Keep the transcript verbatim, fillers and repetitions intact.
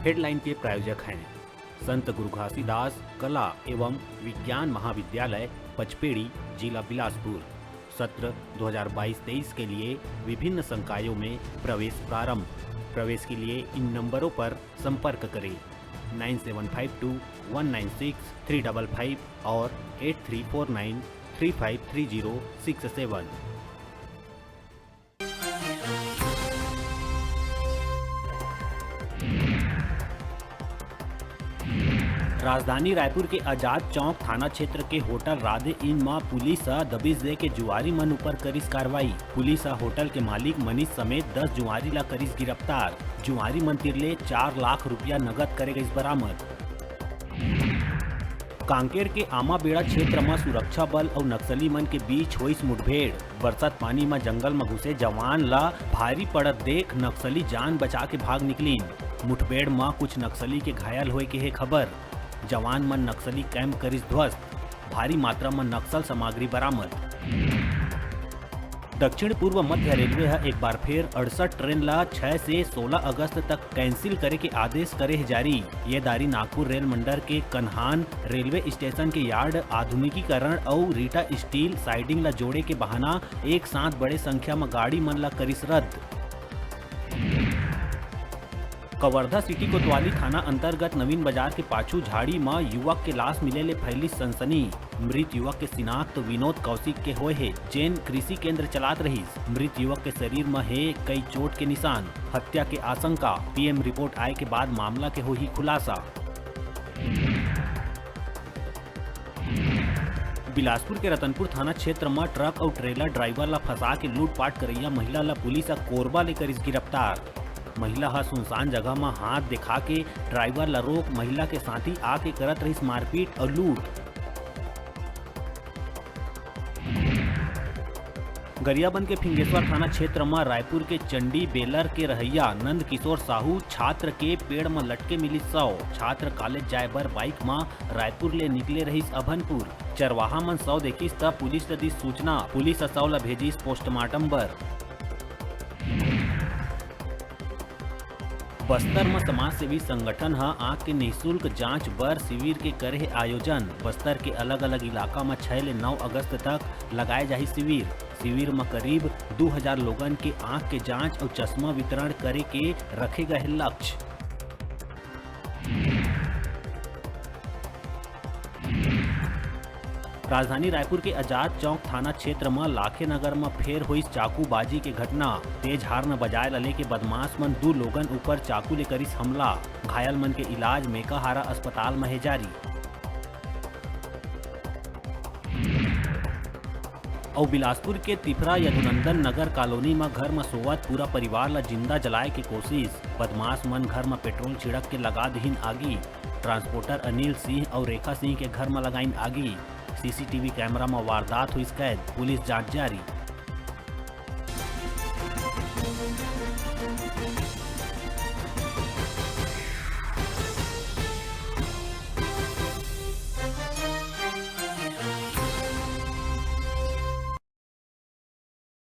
Headline के प्रायोजक हैं संत गुरु घासीदास कला एवं विज्ञान महाविद्यालय पचपेड़ी, जिला बिलासपुर। सत्र दो हज़ार बाईस तेईस के लिए विभिन्न संकायों में प्रवेश प्रारंभ। प्रवेश के लिए इन नंबरों पर संपर्क करें, nine seven five two one nine six three double five और eight three four nine three five three zero six seven. राजधानी रायपुर के आजाद चौक थाना क्षेत्र के होटल राधे इन म पुलिस ह दबिश दे के जुआरी मन ऊपर करिस कार्रवाई। पुलिस ह होटल के मालिक मनीष समेत दस जुआरी ला करिस गिरफ्तार। जुआरी मन तिर ले चार लाख रुपया नगद करे गइस बरामद। कांकेर के आमाबेड़ा क्षेत्र म सुरक्षा बल अउ नक्सली मन के बीच होइस मुठभेड़। बरसत पानी म जंगल म घुसे जवान ल भारी पड़त देख नक्सली जान बचा के भाग निकलिन। मुठभेड़ म कुछ नक्सली के घायल होए के हे खबर। जवान मन नक्सली कैंप करिस ध्वस्त। भारी मात्रा म नक्सल सामग्री बरामद। दक्षिण पूर्व मध्य रेलवे ह एक बार फेर अड़सठ ट्रेन ला छह से सोलह अगस्त तक कैंसिल करे के आदेश करे हे जारी। ये दारी नागपुर रेल मंडल के कन्हान रेलवे स्टेशन के यार्ड आधुनिकीकरण अउ रीटा स्टील साइडिंग ला जोड़े के बहाना एक साथ बड़े संख्या म गाड़ी मन ला करिस रद्द। कवर्धा सिटी कोतवाली थाना अंतर्गत नवीन बाजार के पाछू झाड़ी म युवक के लाश मिले ले फैलिस सनसनी। मृत युवक के शिनाख्त विनोद कौशिक के होए हे, जेन कृषि केंद्र चलात रहिस। मृत युवक के शरीर म हे कई चोट के निशान। हत्या के आशंका। पीएम रिपोर्ट आए के बाद मामला के होही खुलासा। बिलासपुर के रतनपुर थाना क्षेत्र म ट्रक अउ ट्रेलर ड्राइवर ला फंसा के लूटपाट करइया महिला ला पुलिस ह कोरबा ले करिस गिरफ्तार। महिला ह सुनसान जगह म हाथ दिखा के ड्राइवर ला रोक, महिला के साथी आके करत रहिस मारपीट अउ लूट। गरियाबंद के फिंगेश्वर थाना क्षेत्र म रायपुर के चंडी बेलर के रहइया नंद किशोर साहू छात्र के पेड़ म लटके मिलिस शव। छात्र कॉलेज जाए बर बाइक म रायपुर ले निकले रहिस अभनपुर। चरवाहा मन शव देखिस त पुलिस ल दिस सूचना। पुलिस ह शव ल भेजिस पोस्टमार्टम बर। बस्तर म समाजसेवी संगठन ह आंख के निशुल्क जांच बर शिविर के करे हे आयोजन। बस्तर के अलग-अलग इलाका म छह ले नौ अगस्त तक लगाए जाही शिविर। शिविर म करीब दू हजार लोगन के आंख के जांच अउ चश्मा वितरण करे के रखे गए हे लक्ष्य। राजधानी रायपुर के आजाद चौक थाना क्षेत्र म लाखे नगर म फेर होइस चाकूबाजी के घटना। तेज हार्न बजाए ला लेके बदमाश मन दू लोगन ऊपर चाकू ले करिस हमला। घायल मन के इलाज मेकाहारा अस्पताल म हे जारी। अउ बिलासपुर के तिफरा यदुनंदन नगर कॉलोनी म घर म सोवत पूरा परिवार ल जिंदा जलाए के कोशिश। बदमाश मन घर म पेट्रोल छिड़क के लगा दिहिन आगी। ट्रांसपोर्टर अनिल सिंह अउ रेखा सिंह के घर म लगाइन आगी। सीसीटीवी कैमरा म वारदात होइस कैद, पुलिस जांच जारी।